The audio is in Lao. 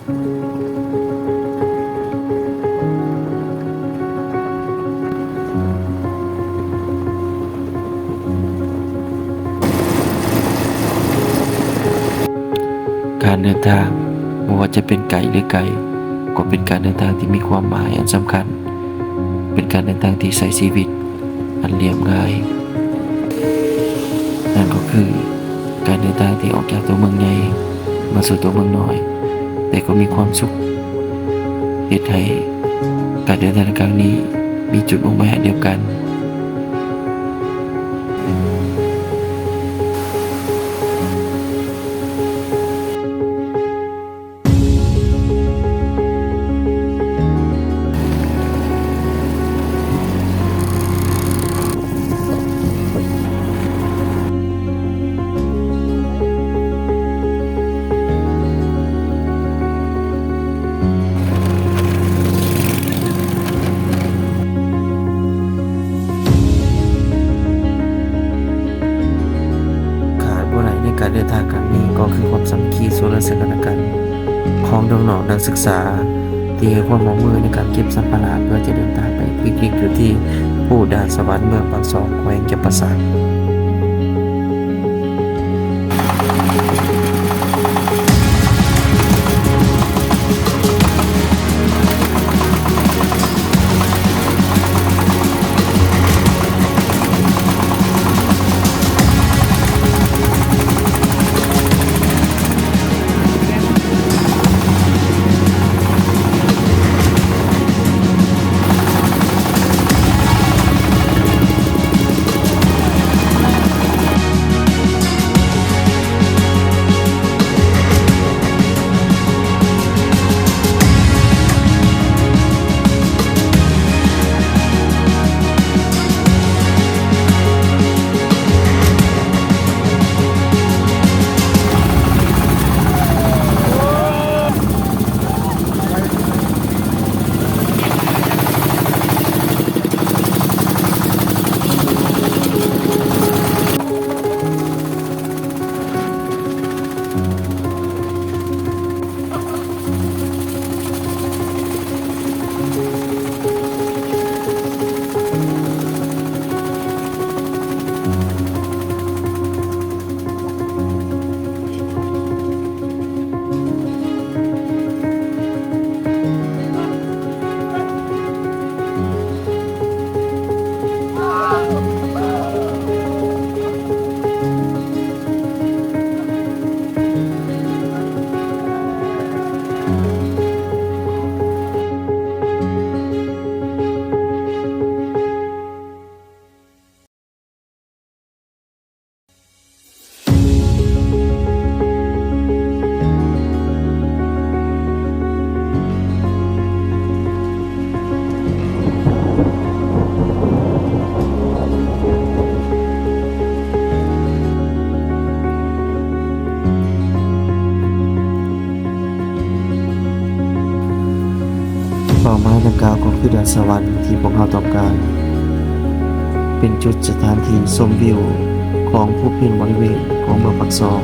ການເດີນທາງ ບໍ່ວ່າຈະເປັນໃກ້ ຫຼື ໄກ ກໍເປັນການເດີນທາງທີ່ມີຄວາມໝາຍອັນສຳຄັນ, ເປັນການເດີນທາງທີ່ໃຊ້ຊີວິດອັນລຽບງ່າຍ. ນັ້ນກໍຄືການເດີນທາງທີ່ອອກຈາກຕົວເມືອງໃຫຍ່ມາສູ່ຕົວເມືອງນ້ອຍ, ແຕ່ກໍມີຄວາມສຸກ, ເຮັດໃຫ້ການເດີນທາງໃນຄັ້ງນີ້ມີຈຸດມຸ່ງໝາຍອັນດຽວກັນ. ຂາດບໍ່ໄດ້ໃນການເດີນທາງຄັ້ງນີ້ກໍຄືຄວາມສາມັກຄີ ຊ່ວຍເຫຼືອເຊິ່ງກັນແລະກັນ ຂອງນ້ອງໆນັກສຶກສາ ທີ່ໃຫ້ຄວາມຮ່ວມມືໃນການເກັບສຳພາລະ ເພື່ອຈະເດີນທາງໄປປິກນິກຢູ່ທີ່ພູດານສະຫວັນ ເມືອງປາກຊ່ອງ ແຂວງຈຳປາສັກ. ເປົ້າໝາຍດັ່ງກ່າວກໍຄືດານສະຫວັນທີ່ພວກເຮົາຕ້ອງການ, ເປັນຈຸດສະຖານທີ່ຊົມວິວຂອງພູພຽນບໍລິເວນຂອງເມືອງປາກຊ່ອງ.